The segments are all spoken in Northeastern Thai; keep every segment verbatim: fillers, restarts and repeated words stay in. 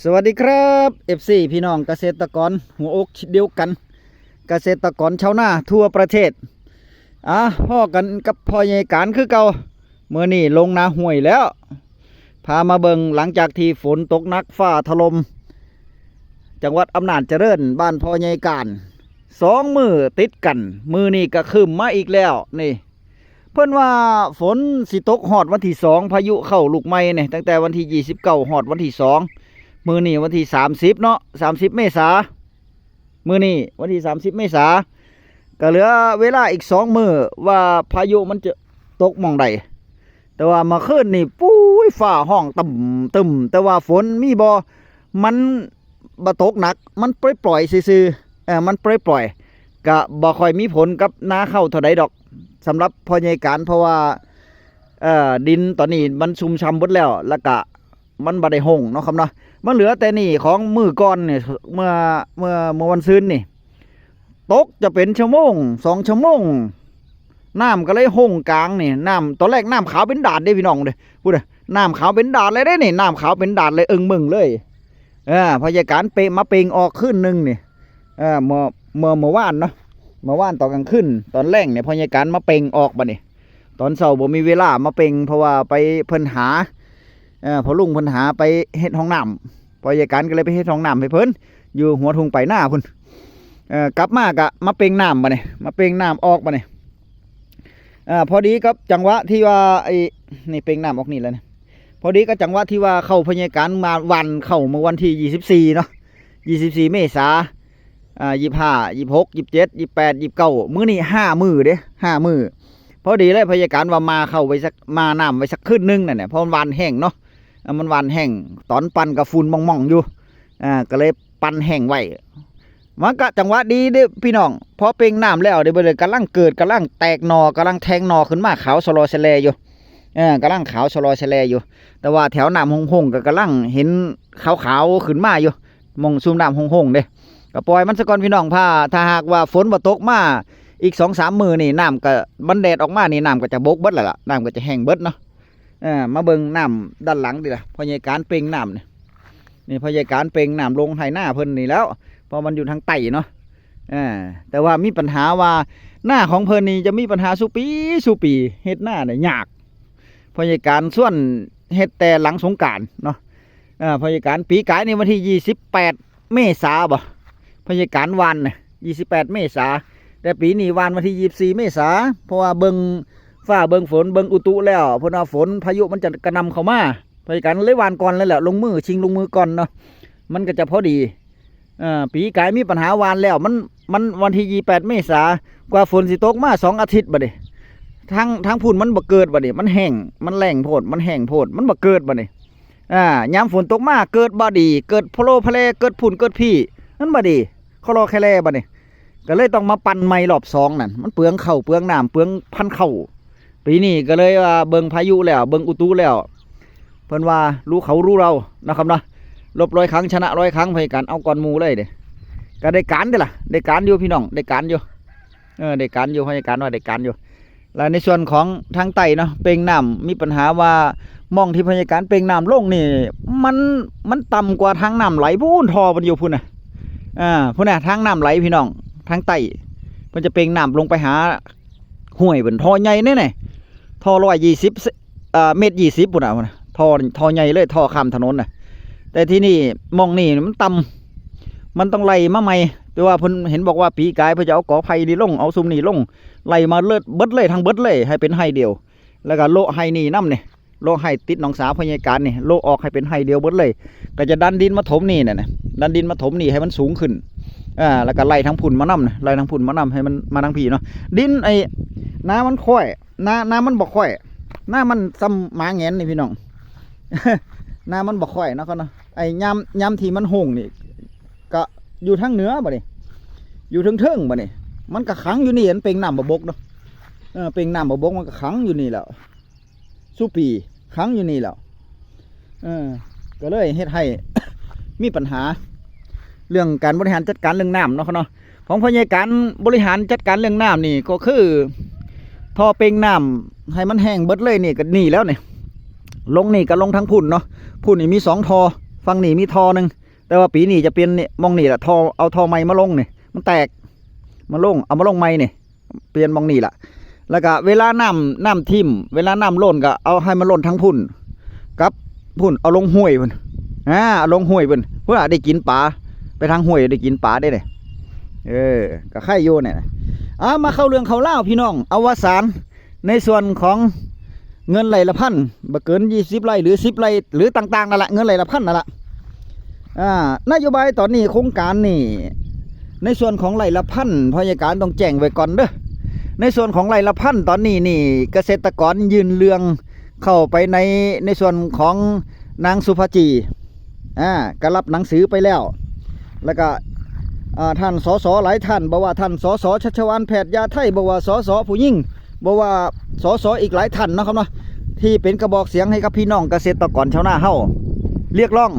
สวัสดีครับ เอฟซี พี่น้องเกษตรกรหัวอกเดียวกัน เกษตรกรชาวนาทั่วประเทศ อ่ะ พ้อกันกับพ่อใหญ่การคือเก่า มื้อนี้ลงนาห้วยแล้ว พามาเบิ่งหลังจากที่ฝนตกหนักฟ้าถล่ม จังหวัดอำนาจเจริญ บ้านพ่อใหญ่การ สองมื้อติดกัน มื้อนี้ก็ครึ้มมาอีกแล้วนี่ เพิ่นว่าฝนสิตกฮอดวันที่สอง พายุเข้าลูกใหม่นี่ ตั้งแต่วันที่ยี่สิบเก้าฮอดวันที่สอง มื้อนี้วันที่สามสิบเนาะ สามสิบเมษา มื้อนี้วันที่สามสิบเมษา ก็เหลือเวลาอีกสองมื้อ ว่าพายุมันจะตกหม่องใด แต่ว่าเมื่อคืนนี่ ปุ้ย ฟ้าฮ้องตึมตึม แต่ว่าฝนมีบ่ มันบ่ตกหนัก มันปล่อยๆซื่อๆ เออ มันปล่อยๆ ก็บ่ค่อยมีผลกับนาข้าวเท่าใดดอก สำหรับพ่อใหญ่การ เพราะว่า เอ่อ ดินตอนนี้มันชุ่มฉ่ำเบิดแล้ว แล้วก็มันบ่ได้ฮ้งเนาะครับเนาะ มันเหลือแต่นี่ของมื้อก่อนนี่ เมื่อ เมื่อ เมื่อวันซืนนี่ ตกจะเป็นชั่วโมง สองชั่วโมง น้ำก็เลยฮ้งกลางนี่ น้ำ ตอนแรกน้ำขาวเป็นดาดเด้พี่น้องเด้ พูดเด้อ น้ำขาวเป็นดาดเลยเด้นี่ น้ำขาวเป็นดาดเลย อึ้งมึงเลย เออ พ่อใหญ่การเปะมาเป่งออกคืนหนึ่งนี่ เออ เมื่อ เมื่อ เมื่อวานเนาะ เมื่อวานตอนกลางคืน ตอนแลงเนี่ย พ่อใหญ่การมาเป่งออกบัดนี้ ตอนเช้าบ่มีเวลามาเป่ง เพราะว่าไปเพิ่นหา เออ พ่อลุงเพิ่นหาไปเฮ็ดห้องน้ำ พ่อใหญ่การก็เลยไปเฮ็ดห้องน้ำให้เพิ่น อยู่หัวทุ่งไปหน้าพุ้น เออ กลับมาก็มาเป่งน้ำบัดนี้ มาเป่งน้ำออกบัดนี้ เออ พอดีกับจังหวะที่ว่าไอ้ นี่เป่งน้ำออกนี่แล้วนะ พอดีกับจังหวะที่ว่าข้าวพ่อใหญ่การมาหว่านข้าวเมื่อวันที่ยี่สิบสี่เนาะ ยี่สิบสี่เมษา อ่า ยี่สิบห้า ยี่สิบหก ยี่สิบเจ็ด ยี่สิบแปด ยี่สิบเก้า มื้อนี้ห้ามื้อเด้ ห้ามื้อ พอดีเลยพ่อใหญ่การว่ามาข้าวไว้สัก มาน้ำไว้สักคืนหนึ่งนั่นแหละ เพราะมันหว่านแห้งเนาะ อ่ะ มันหว่านแห้ง ตอนปั่นก็ฝุ่นม่องๆอยู่ อ่า ก็เลยปั่นแห้งไว้ มันก็จังหวะดีเด้อพี่น้อง พอเป่งน้ำแล้วเด้อ เบิ่งเด้อ กำลังเกิด กำลังแตกหน่อ กำลังแทงหน่อขึ้นมา ขาวสะลอแสะแลอยู่ เออ กำลังขาวสะลอแสะแลอยู่ แต่ว่าแถวน้ำห้งๆก็กำลังเห็นขาวๆขึ้นมาอยู่ หม่องซุมน้ำห้งๆเด้ ก็ปล่อยมันซะก่อนพี่น้อง ถ้า ถ้าหากว่าฝนบ่ตกมาอีกสองสามมื้อนี่ น้ำก็ มันแดดออกมานี่ น้ำก็จะบกเบิดแล้วล่ะ น้ำก็จะแห้งเบิดเนาะ เออ มาเบิ่งน้ำด้านหลังติล่ะ พ่อใหญ่การเป่งน้ำนี่ นี่พ่อใหญ่การเป่งน้ำลงไฮ่นาเพิ่นนี่แล้ว เพราะมันอยู่ทางใต้เนาะ เออ แต่ว่ามีปัญหาว่า นาของเพิ่นนี่จะมีปัญหาซุปีซุปี เฮ็ดนาเนี่ยยาก พ่อใหญ่การส่วนเฮ็ดแต่หลังสงกรานต์เนาะ เออ พ่อใหญ่การปีกายนี่วันที่ยี่สิบแปดเมษาบ่ พ่อใหญ่การหว่านน่ะ ยี่สิบแปดเมษา แต่ปีนี้หว่านวันที่ยี่สิบสี่เมษา เพราะว่าเบิ่งฟ้าเบิ่งฝนเบิ่งอุตุแล้ว เพิ่นว่าฝนพายุมันจะกระหน่ำเข้ามา พ่อใหญ่การเลยหว่านก่อนเลยแหละ ลงมือ ชิงลงมือก่อนเนาะ มันก็จะพอดี เอ่อ ปีกายมีปัญหาหว่านแล้ว มัน มันวันที่ยี่สิบแปดเมษา กว่าฝนสิตกมาสองอาทิตย์บัดนี้ ทาง ทางพุ้นมันบ่เกิดบัดนี้ มันแห้ง มันแล้งโพด มันแห้งโพด มันบ่เกิดบัดนี้ อ่า ยามฝนตกมาเกิดบ่ดี เกิดโพโลโพเล เกิดพุ้นเกิดพี้ มันบ่ดี คอลอแคลบัดนี้ ก็เลยต้องมาปั่นใหม่รอบสองนั่น มันเปลืองข้าวเปลืองน้ำเปลืองพันธุ์ข้าว ปีนี้ก็เลยว่าเบิ่งพายุแล้ว เบิ่งอุตุแล้ว เพิ่นว่ารู้เขารู้เรานะครับเนาะ ลบร้อยครั้งชนะร้อยครั้ง พ่อใหญ่การเอาก่อนหมู่เลยเด้ ก็ได้การเด้ล่ะ ได้การอยู่พี่น้อง ได้การอยู่ เออ ได้การอยู่ พ่อใหญ่การว่าได้การอยู่ และในส่วนของทางใต้เนาะ เป่งน้ำมีปัญหาว่า หม่องที่พ่อใหญ่การเป่งน้ำลงนี่ มัน มันต่ำกว่าทางน้ำไหลพุ้น ท่อมันอยู่พุ้นน่ะ อ่า พุ้นน่ะ ทางน้ำไหลพี่น้อง ทางใต้ เพิ่นจะเป่งน้ำลงไปหาห้วยพุ้น ท่อใหญ่แน่ๆ ท่อร้อยยี่สิบ เอ่อ เมตรยี่สิบพุ้นน่ะ พุ้นน่ะ ท่อ ท่อใหญ่เลย ท่อข้ามถนนน่ะ แต่ที่นี่หม่องนี่มันต่ำ มันต้องไล่มาใหม่ แต่ว่าเพิ่นเห็นบอกว่าปีกายเพิ่นจะเอากอไผ่นี่ลง เอาซุมนี่ลง ไล่มาเลิดเบิดเลย ทั้งเบิดเลย ให้เป็นไฮ่เดียว แล้วก็โละไฮ่นี่นำนี่ โละไฮ่ติดหนองสาพ่อใหญ่การนี่ โละออกให้เป็นไฮ่เดียวเบิดเลย ก็จะดันดินมาถมนี่น่ะนะ ดันดินมาถมนี่ให้มันสูงขึ้น อ่า แล้วก็ไล่ทั้งพุ้นมานำนะ ไล่ทั้งพุ้นมานำ ให้มันมาทางพี้เนาะ ดินไอ้ นามันค่อย นา นามันบ่ค่อย นามันส่ำหมาแหงนนี่พี่น้อง นามันบ่ค่อยเนาะครับเนาะ ไอ้ยาม ยามที่มันโฮงนี่ ก็อยู่ทางเหนือบัดนี้ อยู่เทิงๆบัดนี้ มันก็ขังอยู่นี่ มันเป่งน้ำบ่บกเนาะ เออ เป่งน้ำบ่บกมันก็ขังอยู่นี่แหล้ว ซุปี ขังอยู่นี่แหล้ว เออ ก็เลยเฮ็ดให้ มีปัญหา เรื่องการบริหารจัดการเรื่องน้ำเนาะครับเนาะ ของพ่อใหญ่การบริหารจัดการเรื่องน้ำนี่ก็คือ ท่อเป่งน้ำให้มันแห้งเบิดเลยนี่ก็นี่แล้วนี่ ลงนี่ก็ลงทางพุ้นเนาะ พุ้นนี่มีสองท่อ ฝั่งนี้มีท่อหนึ่ง แต่ว่าปีนี้จะเปลี่ยนนี่ หม่องนี่แหละ ท่อ เอาท่อใหม่มาลงนี่ มันแตก มาลง เอามาลงใหม่นี่ เปลี่ยนหม่องนี่แหละ แล้วก็เวลาน้ำ น้ำทิ่ม เวลาน้ำล้นก็เอาให้มันล้นทั้งพุ่น กับพุ่น เอาลงห้วยพุ่น อ่า เอาลงห้วยพุ่น เพื่อได้กินปลา ไปทางห้วยได้กินปลาได้เลย เออ ก็ไข่อยู่เนี่ยนะ อ่า มาเข้าเรื่องเข้าเล่าวพี่น้อง อวสาน ในส่วนของเงินไร่ละพัน บ่เกินยี่สิบไร่หรือสิบไร่หรือต่างๆนั่นแหละ เงินไร่ละพันนั่นแหละ อ่า นโยบายตอนนี้โครงการนี่ ในส่วนของไร่ละพัน พยาการต้องแจ้งไว้ก่อนเด้อ ในส่วนของไร่ละพันตอนนี้นี่ เกษตรกรยื่นเรื่องเข้าไปใน ในส่วนของนางสุภาจี อ่า ก็รับหนังสือไปแล้ว แล้วก็ อ่า ท่าน สส หลายท่าน บ่ว่าท่าน สส ชัชวาล แพทยาไทย บ่ว่า สส ผู้หญิง บ่ว่า สส อีกหลายท่านเนาะครับเนาะ ที่เป็นกระบอกเสียงให้กับพี่น้องเกษตรกรชาวนาเฮา เรียกร้อง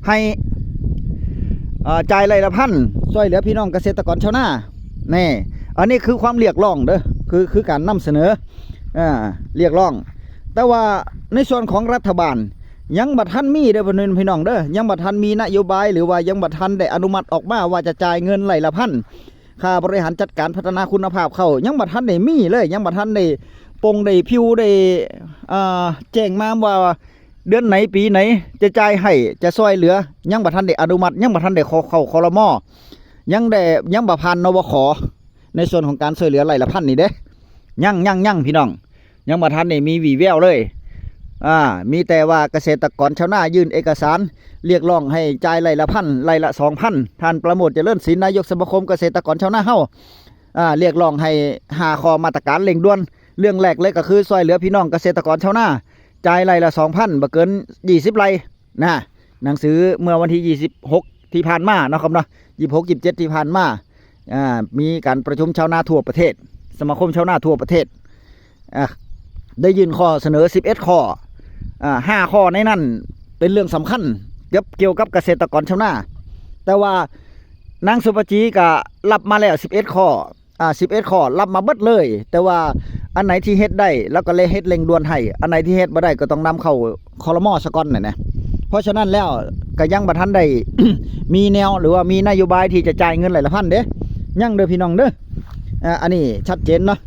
ให้ อ่า จ่ายไร่ละพัน ช่วยเหลือพี่น้องเกษตรกรชาวนา นี่ อันนี้คือความเรียกร้องเด้อ คือ คือการนำเสนอ อ่า เรียกร้อง แต่ว่าในส่วนของรัฐบาล ยังบ่ทันมีเด้อพี่น้องเด้อ ยังบ่ทันมีนโยบาย หรือว่ายังบ่ทันได้อนุมัติออกมาว่าจะจ่ายเงินไร่ละพัน ค่าบริหารจัดการพัฒนาคุณภาพข้าว ยังบ่ทันได้มีเลย ยังบ่ทันได้ปงได้พิวได้ อ่า แจ้งมาว่าเดือนไหนปีไหนจะจ่ายให้ จะช่วยเหลือ ยังบ่ทันได้อนุมัติ ยังบ่ทันได้เข้า เข้า ครม. ยังได้ ยังบ่ผ่าน นวข. ในส่วนของการช่วยเหลือไร่ละพันนี่เด้ ยัง ยัง ยัง พี่น้อง ยังบ่ทันได้มีวีแววเลย อ่า มีแต่ว่าเกษตรกรชาวนายื่นเอกสารเรียกร้องให้จ่ายไร่ละพัน ไร่ละสองพัน ท่านประโมท เจริญศิลป์ นายกสมาคมเกษตรกรชาวนาเฮา อ่า เรียกร้องให้ห้าข้อมาตรการเร่งด่วน เรื่องแรกเลยก็คือช่วยเหลือพี่น้องเกษตรกรชาวนา จ่ายไร่ละสองพัน บ่เกินยี่สิบไร่ นะ หนังสือเมื่อวันที่ยี่สิบหกที่ผ่านมาเนาะครับเนาะ ยี่สิบหก ยี่สิบเจ็ดที่ผ่านมา อ่า มีการประชุมชาวนาทั่วประเทศ สมาคมชาวนาทั่วประเทศ อ่า ได้ยื่นข้อเสนอสิบเอ็ดข้อ อ่า ห้าข้อในนั้นเป็นเรื่องสำคัญ เกี่ยว เกี่ยวกับเกษตรกรชาวนา แต่ว่านางสุภาจีก็รับมาแล้วสิบเอ็ดข้อ อ่า สิบเอ็ดข้อรับมาเบิดเลย แต่ว่าอันไหนที่เฮ็ดได้ แล้วก็เลยเฮ็ดเร่งด่วนให้ อันไหนที่เฮ็ดบ่ได้ก็ต้องนำเข้า ครม. ซะก่อนน่ะนะ เพราะฉะนั้นแล้วก็ยังบ่ทันได้ มีแนว หรือว่ามีนโยบายที่จะจ่ายเงินไร่ละพันเด้ ยังเด้อพี่น้องเด้อ อ่า อันนี้ชัดเจนเนาะ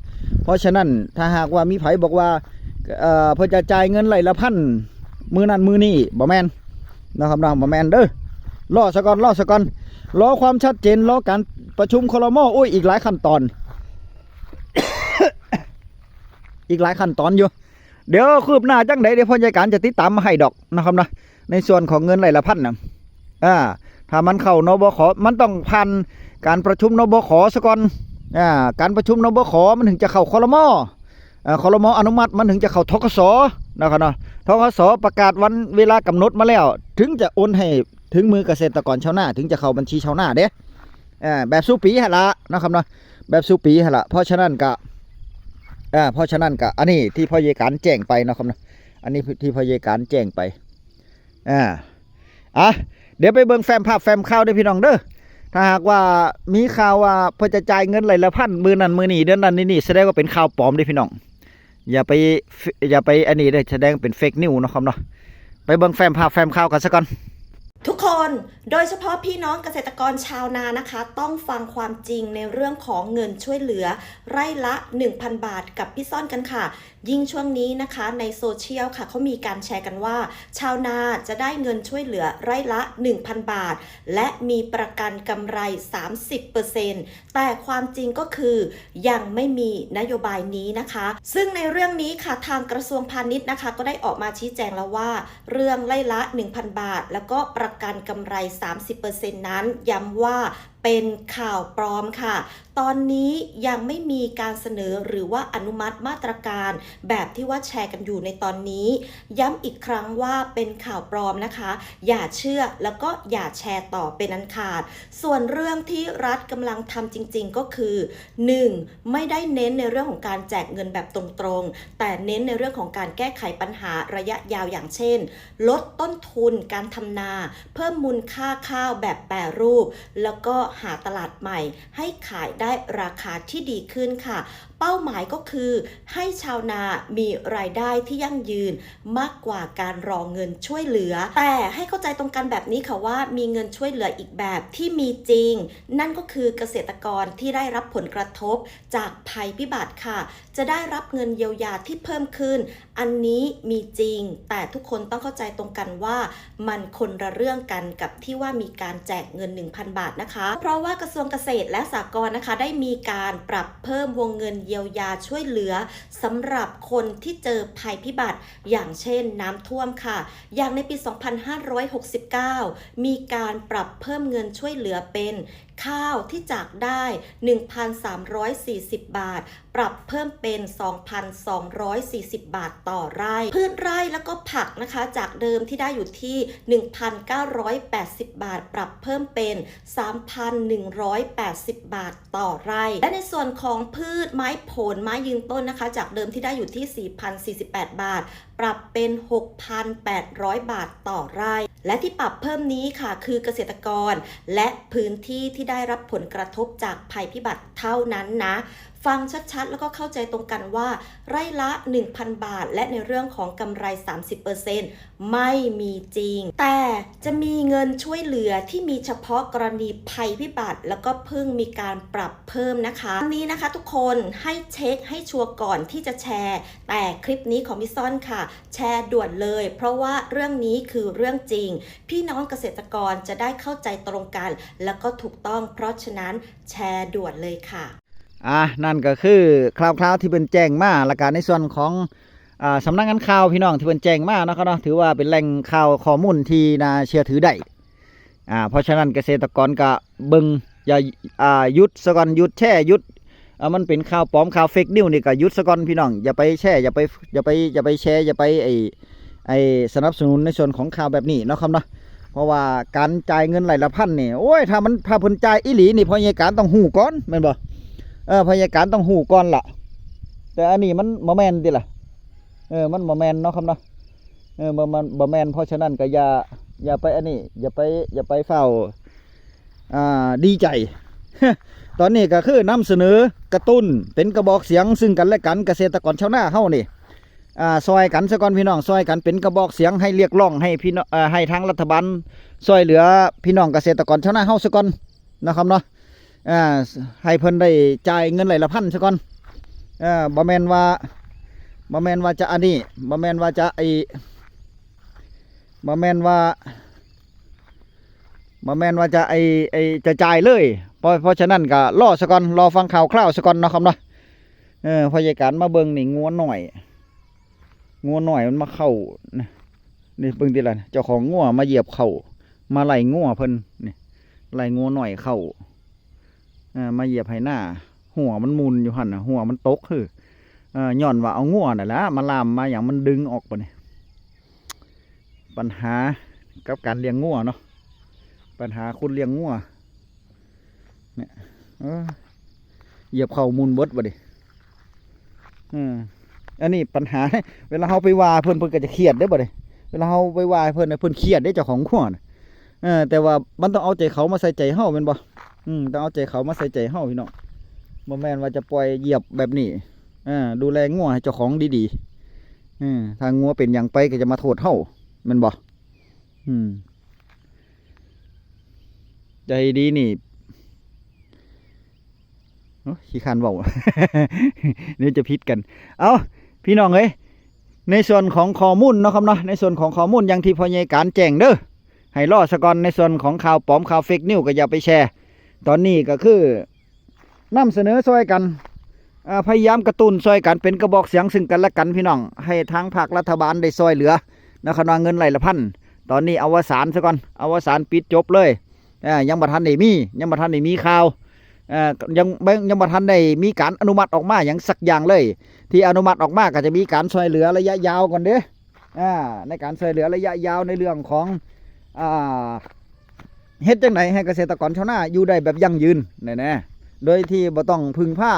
เพราะฉะนั้นถ้าหากว่ามีไผบอกว่า เอ่อ เพิ่นจะจ่ายเงินไร่ละพัน มื้อนั้นมื้อนี้ บ่แม่นนะครับเนาะ บ่แม่นเด้อ รอซะก่อน รอซะก่อน รอความชัดเจน รอการประชุม ครม. โอ้ย อีกหลายขั้นตอน อีกหลายขั้นตอนอยู่ เดี๋ยวคืบหน้าจังใด เดี๋ยวพยาการจะติดตามมาให้ดอกนะครับเนาะ ในส่วนของเงินไร่ละพันนะ อ่า ถ้ามันเข้า นวข. มันต้องผ่านการประชุม นวข. ซะก่อน อ่า การประชุม นวข. มันถึงจะเข้า ครม. อ่า ครม. อนุมัติ มันถึงจะเข้า ธกส. นะครับเนาะ ธกส. ประกาศวันเวลากำหนดมาแล้ว ถึงจะโอนให้ถึงมือเกษตรกรชาวนา ถึงจะเข้าบัญชีชาวนาเด้ อ่า แบบสู่ปีหั่นละนะครับเนาะ แบบสู่ปีหั่นละ เพราะฉะนั้นก็ อ่า เพราะฉะนั้นก็ อันนี้ที่พยาการแจ้งไปนะครับเนาะ อันนี้ที่พยาการแจ้งไป อ่า อ่ะ เดี๋ยวไปเบิ่งแฟ้มภาพแฟ้มข่าวเด้อพี่น้องเด้อ ถ้าหากว่ามีข่าวว่าเพิ่นจะจ่ายเงินไร่ละพัน มื้อนั้นมื้อนี้ เดือนนั้นนี่นี่ แสดงว่าเป็นข่าวปลอมเด้อพี่น้อง อย่าไป อย่าไปอันนี้เด้อ แสดงเป็น fake news เนาะครับเนาะ ไปเบิ่งแฟ้มภาพแฟ้มข่าวกันซะก่อน ทุกคน โดยเฉพาะพี่น้องเกษตรกรชาวนานะคะ ต้องฟังความจริงในเรื่องของเงินช่วยเหลือไร่ละ หนึ่งพัน บาทกับพี่ซ่อนกันค่ะ ยิ่งช่วงนี้นะคะ ในโซเชียลค่ะ เขามีการแชร์กันว่า ชาวนาจะได้เงินช่วยเหลือไร่ละ หนึ่งพัน บาท และมีประกันกำไร สามสิบเปอร์เซ็นต์ แต่ความจริงก็คือยังไม่มีนโยบายนี้นะคะ ซึ่งในเรื่องนี้ค่ะ ทางกระทรวงพาณิชย์นะคะ ก็ได้ออกมาชี้แจงแล้วว่า เรื่องไร่ละ หนึ่งพัน บาท แล้วก็ประกันกำไร สามสิบเปอร์เซ็นต์ นั้น ย้ำว่าเป็นข่าวปลอมค่ะ ตอนนี้ยังไม่มีการเสนอหรือว่าอนุมัติมาตรการแบบที่ว่าแชร์กันอยู่ในตอนนี้ ย้ำอีกครั้งว่าเป็นข่าวปลอมนะคะ อย่าเชื่อแล้วก็อย่าแชร์ต่อเป็นอันขาด ส่วนเรื่องที่รัฐกำลังทำจริงๆก็คือ หนึ่ง ไม่ได้เน้นในเรื่องของการแจกเงินแบบตรงๆ แต่เน้นในเรื่องของการแก้ไขปัญหาระยะยาวอย่างเช่น ลดต้นทุนการทำนา เพิ่มมูลค่าข้าวแบบแปรรูป แล้วก็หาตลาดใหม่ให้ขายได้ราคาที่ดีขึ้นค่ะ เป้าหมายก็คือให้ชาวนามีรายได้ที่ยั่งยืนมากกว่าการรอเงินช่วยเหลือ แต่ให้เข้าใจตรงกันแบบนี้ค่ะว่ามีเงินช่วยเหลืออีกแบบที่มีจริง นั่นก็คือเกษตรกรที่ได้รับผลกระทบจากภัยพิบัติค่ะ จะได้รับเงินเยียวยาที่เพิ่มขึ้น อันนี้มีจริง แต่ทุกคนต้องเข้าใจตรงกันว่ามันคนละเรื่องกันกับที่ว่ามีการแจกเงิน หนึ่งพัน บาทนะคะ เพราะว่ากระทรวงเกษตรและสหกรณ์นะคะ ได้มีการปรับเพิ่มวงเงินเยียวยาช่วยเหลือสำหรับคนที่เจอภัยพิบัติ อย่างเช่นน้ำท่วมค่ะ อย่างในปี สองพันห้าร้อยหกสิบเก้า มีการปรับเพิ่มเงินช่วยเหลือเป็นข้าวที่จากได้ หนึ่งพันสามร้อยสี่สิบ บาท ปรับเพิ่มเป็น สองพันสองร้อยสี่สิบ บาทต่อไร่ พืชไร่แล้วก็ผักนะคะ จากเดิมที่ได้อยู่ที่ หนึ่งพันเก้าร้อยแปดสิบ บาท ปรับเพิ่มเป็น สามพันหนึ่งร้อยแปดสิบ บาทต่อไร่ และในส่วนของพืชไม้ผลไม้ยืนต้นนะคะ จากเดิมที่ได้อยู่ที่ สี่พันสี่สิบแปด บาท ปรับเป็น หกพันแปดร้อย บาทต่อไร่ และที่ปรับเพิ่มนี้ค่ะ คือเกษตรกร และพื้นที่ที่ได้รับผลกระทบจากภัยพิบัติเท่านั้นนะ ฟังชัดๆ แล้วก็เข้าใจตรงกันว่า ไร่ละ หนึ่งพัน บาท และในเรื่องของกำไร สามสิบเปอร์เซ็นต์ ไม่มีจริง แต่จะมีเงินช่วยเหลือที่มีเฉพาะกรณีภัยพิบัติ แล้วก็เพิ่งมีการปรับเพิ่มนะคะ อันนี้นะคะทุกคนให้เช็คให้ชัวร์ก่อนที่จะแชร์ แต่คลิปนี้ของมิซอนค่ะ แชร์ด่วนเลย เพราะว่าเรื่องนี้คือเรื่องจริง พี่น้องเกษตรกรจะได้เข้าใจตรงกัน แล้วก็ถูกต้อง เพราะฉะนั้นแชร์ด่วนเลยค่ะ อ่านั่นก็คือข่าวๆที่เพิ่นแจ้งมา แล้วก็ในส่วนของอ่าสำนักงานข่าวพี่น้องที่เพิ่นแจ้งมาเนาะครับเนาะ ถือว่าเป็นแหล่งข่าวข้อมูลที่น่าเชื่อถือได้ อ่าเพราะฉะนั้นเกษตรกรก็เบิ่ง อย่าอ่าหยุดซะก่อน หยุดแชร์ หยุดอ่ามันเป็นข่าวปลอม ข่าวเฟกนิวนี่ก็หยุดซะก่อนพี่น้อง อย่าไปแชร์ อย่าไปอย่าไปอย่าไปแชร์ อย่าไปไอ้ไอ้สนับสนุนในส่วนของข่าวแบบนี้เนาะครับเนาะ เพราะว่าการจ่ายเงินไร่ละพันนี่ โอ้ย ถ้ามันถ้าเพิ่นจ่ายอีหลีนี่พ่อใหญ่การต้องฮู้ก่อนแม่นบ่ เออพ่อใหญ่การต้องฮู้ก่อนล่ะ แต่อันนี้มันบ่แม่นติล่ะ เออมันบ่แม่นเนาะครับเนาะ เออบ่มันบ่แม่น เพราะฉะนั้นก็อย่าอย่าไปอันนี้ อย่าไปอย่าไปฟ้าวอ่าดีใจ ตอนนี้ก็คือนำเสนอกระตุ้นเป็นกระบอกเสียงซึ่งกันและกัน เกษตรกรชาวนาเฮานี่ อ่าซอยกันซะก่อนพี่น้อง ซอยกันเป็นกระบอกเสียงให้เรียกร้องให้พี่น้องเอ่อให้ทางรัฐบาลช่วยเหลือพี่น้องเกษตรกรชาวนาเฮาซะก่อนนะครับเนาะ อ่าให้เพิ่นได้จ่ายเงินไร่ละพันซะก่อน เอ่อบ่แม่นว่าบ่แม่นว่าจะอันนี้บ่แม่นว่าจะไอ้บ่แม่นว่าบ่แม่นว่าจะไอ้ไอ้จะจ่ายเลย เพราะเพราะฉะนั้นก็รอซะก่อน รอฟังข่าวคราวซะก่อนเนาะครับเนาะ เออพ่อใหญ่การมาเบิ่งนี่งัวน้อย งัวน้อยมันมาเข้านะ นี่เบิ่งติล่ะ เจ้าของงัวมาเหยียบเข้า มาไล่งัวเพิ่นนี่ ไล่งัวน้อยเข้า เออมาเหยียบไถนา หัวมันหมุนอยู่หั่นน่ะ หัวมันตกคือ เออย้อนว่าเอางัวนั่นแหละมาล่ามมาหยังมันดึงออกบัดนี้ ปัญหากับการเลี้ยงงัวเนาะ ปัญหาคนเลี้ยงงัว เนี่ย เออ เหยียบเข้าหมุนเบิดบัดนี้ อืม อันนี้ปัญหา เวลาเฮาไปว่าเพิ่น เพิ่นก็จะเครียดเด้บัดนี้ เวลาเฮาไปว่าเพิ่นน่ะ เพิ่นเครียดเด้เจ้าของงัวน่ะ เออ แต่ว่ามันต้องเอาใจเขามาใส่ใจเฮาแม่นบ่ อืม ต้องเอาใจเขามาใส่ใจเฮาพี่น้อง บ่แม่นว่าจะปล่อยเหยียบแบบนี้ เออ ดูแลงัวให้เจ้าของดีๆ เออ ถ้างัวเป็นหยังไปก็จะมาโทษเฮาแม่นบ่ อืม ใจดีนี่ โอ้ย ขี้คร้านเว้า เดี๋ยวจะผิดกัน เอ้า พี่น้องเอ้ย ในส่วนของข้อมูลเนาะครับเนาะ ในส่วนของข้อมูลอย่างที่พ่อใหญ่การแจ้งเด้อ ให้รอซะก่อน ในส่วนของข่าวปลอม ข่าวเฟกนิวก็อย่าไปแชร์ ตอนนี้ก็คือนำเสนอซอยกัน อ่า พยายามกระตุ้นซอยกัน เป็นกระบอกเสียงซึ่งกันและกันพี่น้อง ให้ทางภาครัฐบาลได้ซอยเหลือนะครับ ว่าเงินไร่ละพัน ตอนนี้อวสานซะก่อน อวสานปิดจบเลย อ่า ยังบ่ทันได้มี ยังบ่ทันได้มีข่าว อ่า ยัง ยังบ่ทันได้มีการอนุมัติออกมาหยังสักอย่างเลย ที่อนุมัติออกมาก็จะมีการซอยเหลือระยะยาวก่อนเด้ อ่า ในการซอยเหลือระยะยาวในเรื่องของ อ่า เฮ็ดจั่งใดให้เกษตรกรชาวนาอยู่ได้แบบยั่งยืนแน่ๆ โดยที่บ่ต้องพึ่งพา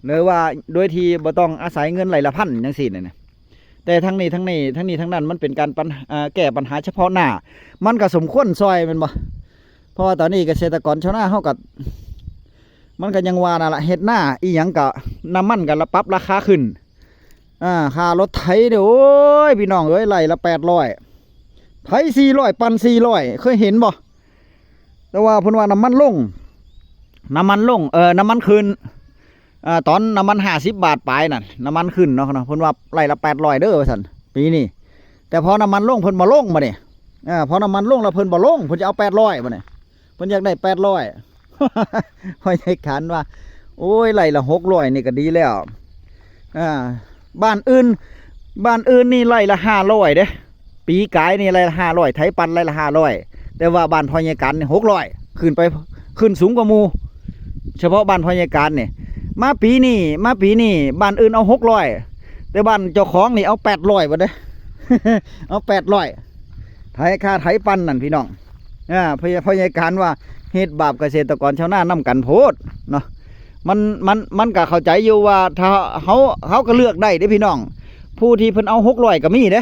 หรือว่าโดยที่บ่ต้องอาศัยเงินไร่ละพันจั่งซี้แน่ๆ แต่ทั้งนี้ทั้งนี้ ทั้งนี้ทั้งนั้นมันเป็นการปัญ อ่า แก้ปัญหาเฉพาะหน้า มันก็สมควรซอยแม่นบ่ เพราะว่าตอนนี้เกษตรกรชาวนาเฮาก็ มันก็ยังว่านั่นละ เฮ็ดนาอีหยังก็น้ำมันก็ละปรับราคาขึ้น อ่า ค่ารถไถเนี่ย โอ้ย พี่น้องเอ้ย ไร่ละแปดร้อย ไถสี่ร้อย ปั่นสี่ร้อย เคยเห็นบ่ แต่ว่าเพิ่นว่าน้ำมันลง น้ำมันลง เออ น้ำมันขึ้น อ่า ตอนน้ำมันห้าสิบบาทปลายนั่น น้ำมันขึ้นเนาะ เนาะ เพิ่นว่าไร่ละแปดร้อยเด้อว่าซั่น ปีนี้ แต่พอน้ำมันลงเพิ่นบ่ลงบัดนี้ อ่า พอน้ำมันลงแล้วเพิ่นบ่ลง เพิ่นจะเอาแปดร้อยบัดนี้ เพิ่นอยากได้แปดร้อย พ่อใหญ่ขันว่า โอ้ย ไร่ละหกร้อยนี่ก็ดีแล้ว อ่า บ้านอื่น บ้านอื่นนี่ไร่ละห้าร้อยเด้ ปีกายนี่ไร่ละห้าร้อย ไถปั่นไร่ละห้าร้อย แต่ว่าบ้านพ่อใหญ่กันนี่หกร้อย ขึ้นไป ขึ้นสูงกว่าหมู่ เฉพาะบ้านพ่อใหญ่กันนี่ มาปีนี้ มาปีนี้ บ้านอื่นเอาหกร้อย แต่บ้านเจ้าของนี่เอาแปดร้อยบัดเด้ เอาแปดร้อย ไถค่าไถปั่นนั่นพี่น้อง อ่า พ่อใหญ่ พ่อใหญ่การว่าเฮ็ดบาปเกษตรกรชาวนานำกันโพดเนาะ มัน มัน มันก็เข้าใจอยู่ว่าถ้าเฮา เฮาก็เลือกได้เด้พี่น้อง ผู้ที่เพิ่นเอาหกร้อยก็มีเด้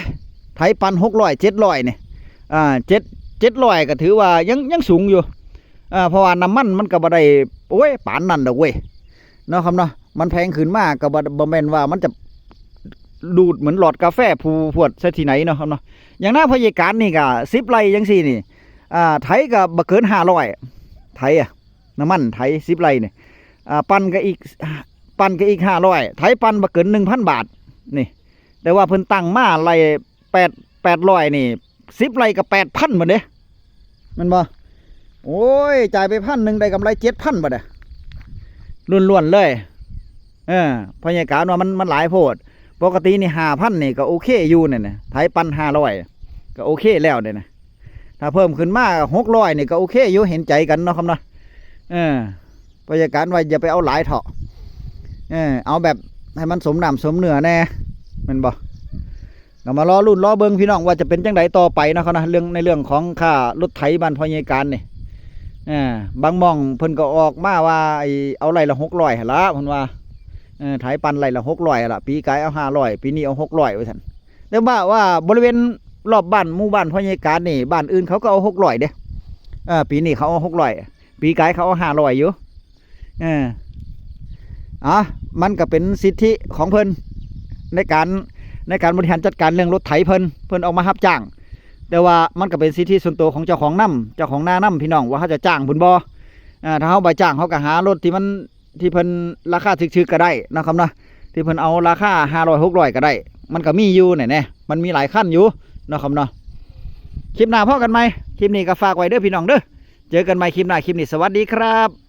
ไถปั่นหกร้อย เจ็ดร้อยนี่ อ่า เจ็ด เจ็ดร้อยก็ถือว่ายัง ยังสูงอยู่ อ่า เพราะว่าน้ำมันมันก็บ่ได้ โอ้ย ปานนั้นดอกเว้ย เนาะครับเนาะ มันแพงขึ้นมาก็บ่ บ่แม่นว่ามันจะดูดเหมือนหลอดกาแฟผู้พวดซะที่ไหนเนาะครับเนาะ อย่างหน้าพยาการนี่ก็สิบไร่จังซี่นี่ อ่า ไถก็บ่เกินห้าร้อย ไถอะ น้ำมันไถสิบไร่นี่ อ่า ปั่นก็อีก ปั่นก็อีกห้าร้อย ไถปั่นบ่เกินหนึ่งพันบาท นี่ แต่ว่าเพิ่นตั้งมาไร่แปด แปดร้อยนี่ สิบไร่ก็แปดพันบัดเด้ แม่นบ่ โอ้ย จ่ายไปพันหนึ่งได้กำไรเจ็ดพันบัดอะ ล้วนๆเลย เออ พยาการว่ามัน มันหลายโพด ปกตินี่ห้าพันนี่ก็โอเคอยู่เนี่ยนะ ไถปั่นห้าร้อย ก็โอเคแล้วเนี่ยนะ ถ้าเพิ่มขึ้นมาหกร้อยนี่ก็โอเคอยู่ เห็นใจกันเนาะครับเนาะ เออ พยาการว่าอย่าไปเอาหลายเถาะ เออ เอาแบบให้มันสมน้ำสมเนื้อแน่ แม่นบ่ ก็มารอลุ้นรอเบิ่งพี่น้องว่าจะเป็นจังใดต่อไปเนาะครับนะ เรื่อง ในเรื่องของค่ารถไถบ้านพ่อใหญ่การนี่ เออ บางหม่องเพิ่นก็ออกมาว่าไอ้เอาไร่ละหกร้อยหั่นละ เพิ่นว่า เออ ไถปั่นไร่ละหกร้อยหั่นละ ปีกายเอาห้าร้อย ปีนี้เอาหกร้อยว่าซั่น แต่ว่า ว่าบริเวณรอบบ้านหมู่บ้านพ่อใหญ่การนี่ บ้านอื่นเขาก็เอาหกร้อยเด้ เออ ปีนี้เขาเอาหกร้อย ปีกายเขาเอาห้าร้อยอยู่ เออ อ่ะ มันก็เป็นสิทธิของเพิ่น ในการ ในการบริหารจัดการเรื่องรถไถเพิ่น เพิ่นออกมารับจ้าง แต่ว่ามันก็เป็นสิทธิส่วนตัวของเจ้าของนำ เจ้าของนานำพี่น้อง ว่าเขาจะจ้างเพิ่นบ่ อ่า ถ้าเขาบ่จ้างเขาก็หารถที่มัน ที่เพิ่นราคาถูกๆก็ได้เนาะครับเนาะ ที่เพิ่นเอาราคาห้าร้อย หกร้อยก็ได้ มันก็มีอยู่เนี่ยแหน่ มันมีหลายคันอยู่เนาะครับเนาะ คลิปหน้าพ้อกันใหม่ คลิปนี้ก็ฝากไว้เด้อพี่น้องเด้อ เจอกันใหม่คลิปหน้า คลิปนี้สวัสดีครับ